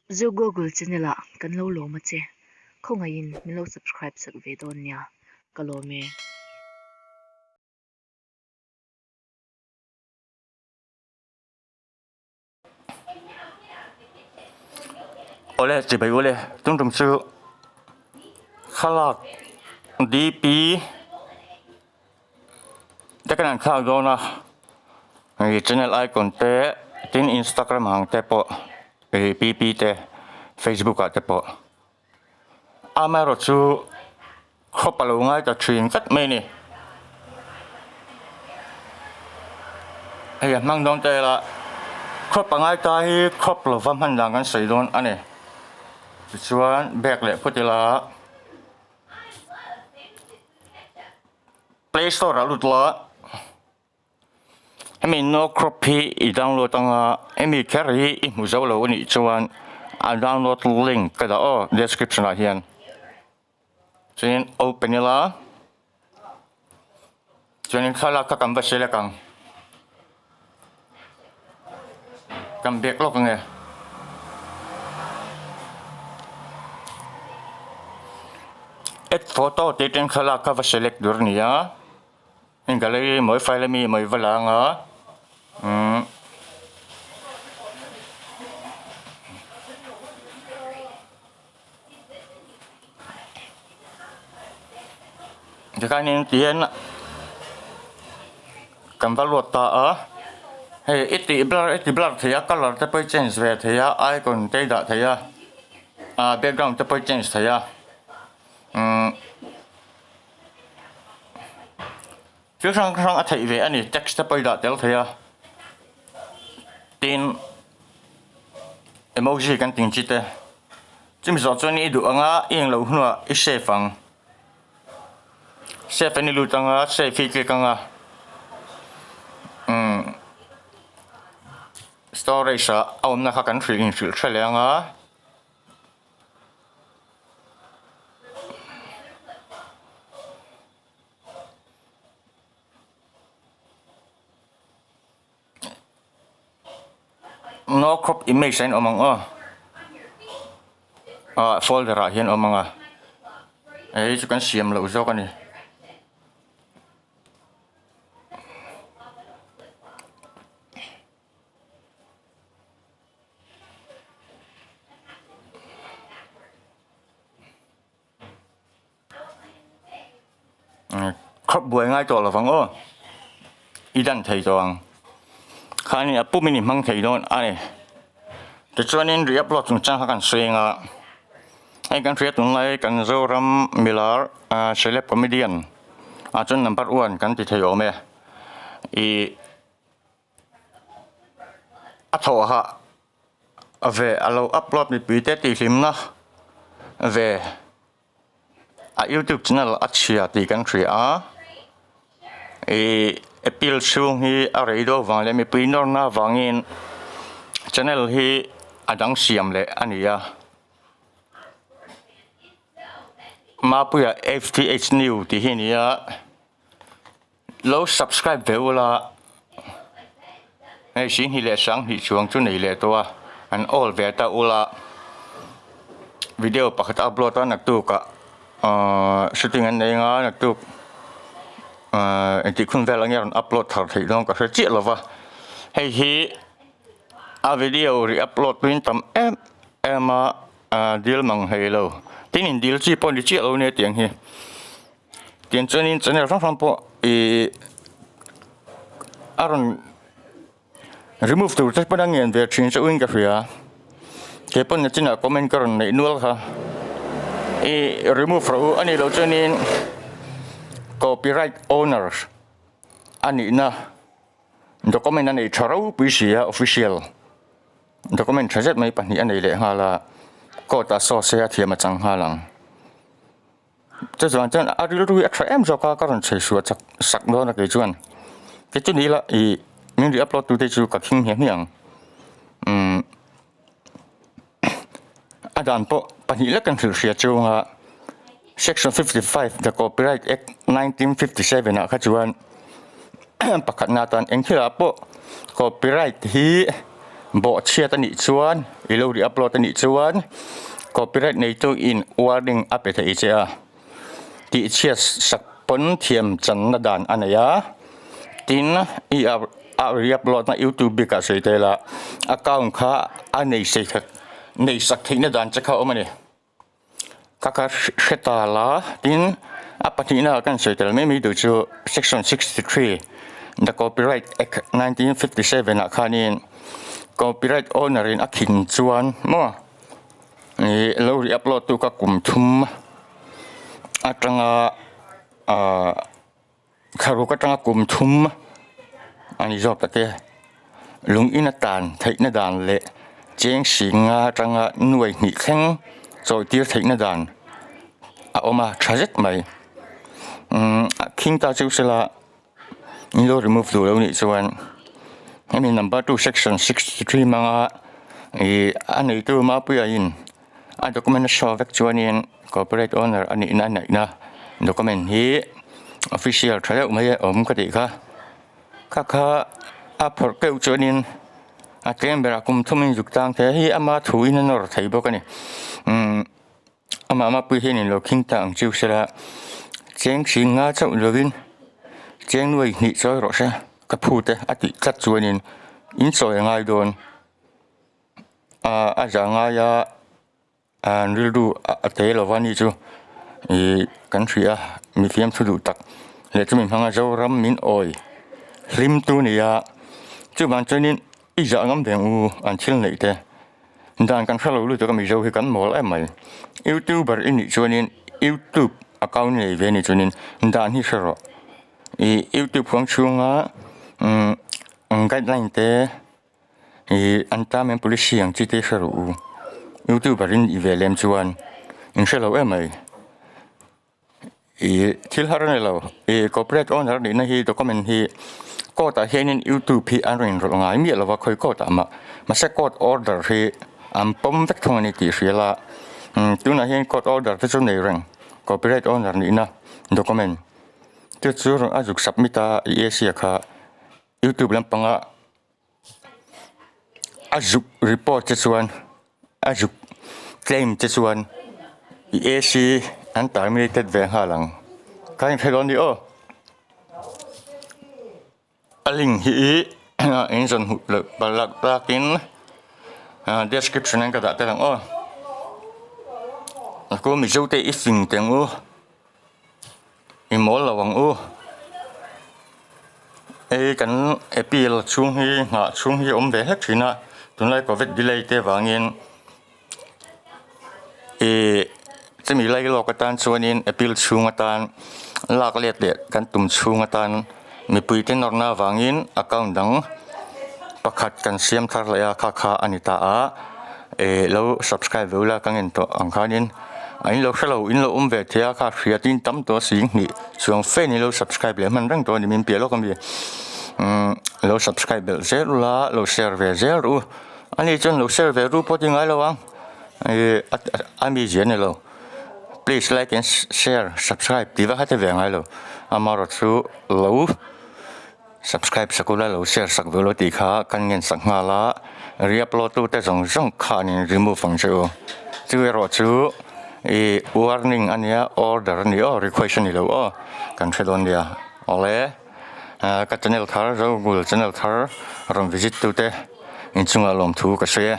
Zo Google channel ah kan lo lawm a che, khawngaihin min lo subscribe sak ve dawn nia, ka lawm e. Awle chibai ule tung tum chu thlalak DP te kan han thlak dawn a hei channel icon te tin instagram ang te pawh ih pp te facebook ah te pawh amaherawhchu khawp a lo ngai ta thin tlat mai a ni hei a hmang dawn ta ila khawp a ngai ta hi khawp lova hman dan kan sawi dawn a ni tichuan bag leh phawt ila. Play store ah lut la hemi no crop hi i download anga hemi kher hi i hmu zo lo anih chuan a download link ka dah aw description ah hian chuanin open ila chuanin thlalak kha kan va select ang kan bek lawk ange. Add photo tih atang thlalak kha va select tur a ni a heng gallery emaw file ami emaw i va la anga umm tikhanin tihian kan va luat ta a hei i tih blur i ti blur thei a colour te pawh i change ve thei a icon te i dah thei a ah background te pawh i change thei a umm thil hrang hrang a theih ve a ni text te pawh i dah tel thei a tin emoji kan tih ang chi te chumi zawh chuan i duh anga i englo hnuah i save ang save an i lut anga save hi click anga umm storage ah a awmna kha kan hrilh inhrilh hre leh anga. No crop image ah hian awm ang aw ah folder ah hian awm ang a hei chu kan siam loh zawk a ni. Khawp buai ngai tawh lovang aw i dan thei tawh ang khanin a pum in i hmang thei dawn a ni tichuanin re-upload chungchang kha kan sawi anga hei kan hria tunlai kan Zoram milar celeb comedian ah chuan number one kan ti thei awm e ih a thawhah ve a lo upload mipui te tihhlimna ve. A youtube channel a chhia tih kan hria a ih appeal chhung hi a rei deuh vang leh mipui nawrna avangin channel hi a dang siam leh a ni a Mapuia F T H new tih hi a ni a lo subscribe ve ula hei sihnih leh sanghnih chuang chu nei leh tawh a an awl ve ta ula video pakhat a upload a naktuk ah ahh shooting an nei anga naktuk ahh engtik hun vel ang nge rawn upload thar theih dawn ka hre chiah lo va hei hi a video ri upload tuin tam em em a ahh dil mang hlei lo tin in dil chi pawh ni chiah lo nia tiang hi. Tiang chuanin channel hrang hrang pawh ihh a rawn remove tur te pawn a ngen ve thin chauhin ka hria kei pawn nachinah comment ka rawn neih nual kha ihh remove rawh u a nih loh chuanin copyright owner a nihna document a nei tha ropui si a official document tha zet mai pahnih a nei leh nghal a court ah saw se a thiam a chang nghal ang. Chuvang chuan a rilru hi a tha em zawk a ka rawn chhui suah chak sak dawn a kei chuan kei chu ni ila ih min ri upload tute chu ka khing hmiah hmiah ang umm a dan pawh pahnih lek kan hrilh hria chunga section 55 the copyright act 1957 ah kha chuan pakhatna atan eng thil ah pawh copyright hi. Bawhchhiat a nih chuan i lo re-upload a nih chuan copyright neitu in warning a pe thei che a, tihchhiat sak pawn thiam channa dan a nei a, tin i a re-upload na youtube bikah sawi tel a account kha a nei sei nei sak theihna dan che kha a awm a ni. Ka ka hre ta la, tin a pahnihna ah kan sawi tel mai mai duh chu section 63 the copyright act 1957 ah khanin copyright owner in a khin chuan maw ih lo re upload tu kha kum thum atanga ahh Thlaruk atanga kum thum a ni zawk tak e. Lung in atan theihna dan leh cheng singa atanga nuai hnih thleng chawi tir theihna dan a awm a, tha zet mai. Umm a khing ta chu sela in lo remove duh lo nih chuan hemi number 2 section 63 hmanga ih a neitu Mapuia in A document a show vek chuanin corporate owner a nihna a neihna document hi official tha deuh mai a awm ka tih kha kha kha a phawrh keuh chuanin a tlem berah kum thum in zuk tang thei a hei ama thu in a nawr thei bawk a ni umm amah mapui hian in lo khing ta ang chiu sela cheng hring nga chauh lovin cheng nuai hnih chawi rawh se ka phut e a tih tlat chuanin in chawi a ngai dawn. A zah ngai a an rilru a te lo va ni chu ih kan hria a mi fiamthu duh tak leh chumi hmanga Zoram min awi hlim tu nia chuvang chuanin i zah ngam ve ang u an thil neih te dan kan hrelo lutuk a Mizo hi kan mawl em mai youtuber i nih chuanin youtube account i nei ve anih chuanin dan hi hre rawh ih youtube huang chhunga umm guideline te. Ih an tam em policy ang chi te hre rawh u youtuber in nih ve lem chuan in hre lo em mai ih thil har a ni lo ih corporate owner a nihna hi document hi court ah hianin youtube hi an rawn inrawlh ngai miah lo va khawi court ah mah mahse court order hi an pawm vek thung a ni tih hria la umm tunah hian court order te chu nei reng corporate owner nihna document chu chu a zuk submit a i ac ah kha youtube lampanga. A zuk report te chuan a zuk claim te chuan i ac an terminated ve nghal ang ka inhre dawn ni aw a link hi in zawn hmuh loh palh lak takin description ah ka dah tel ang aw a kawng mizo te i fing teh ang u. I mawl lo ang u. Hei kan appeal chhung hi nghah chhung hi a awm ve hlek thin a, tunlai covid delay te vangin ih chumi lai lawk atan chuanin appeal chhung atan lak let leh kan tum chhung atan mipui te nawrna avangin account dang pakhat kan siam thar leh a kha kha a ni ta a ih lo subscribe ve ula ka ngen tawh ang khanin. A in lo hre lo in lo awm ve thei a kha hria tin tam tawh a si hnih chuang fe in lo subscribe leh hman reng tawh a ni min piah lawk ami umm lo subscribe belh zel ula lo share ve zel rawh u ani chuan lo share ve ru pawh ti ngai lo ang ih a mi zia ni lo please like and share subscribe tih vak a ti ve ngai lo amaherawhchu chu lo. Subscribe sak ula lo share sak ve ula tih kha kan ngen sak nghal a, re-upload tu te zawng zawng khan in remove ang che u. Chu erawh chu ih warning a nia order a ni aw request a ni lo aw kan hre dawn nia. Awle ka channel thar Zogul channel thar rawn visit tu te inchungah lawmthu ka sawi e.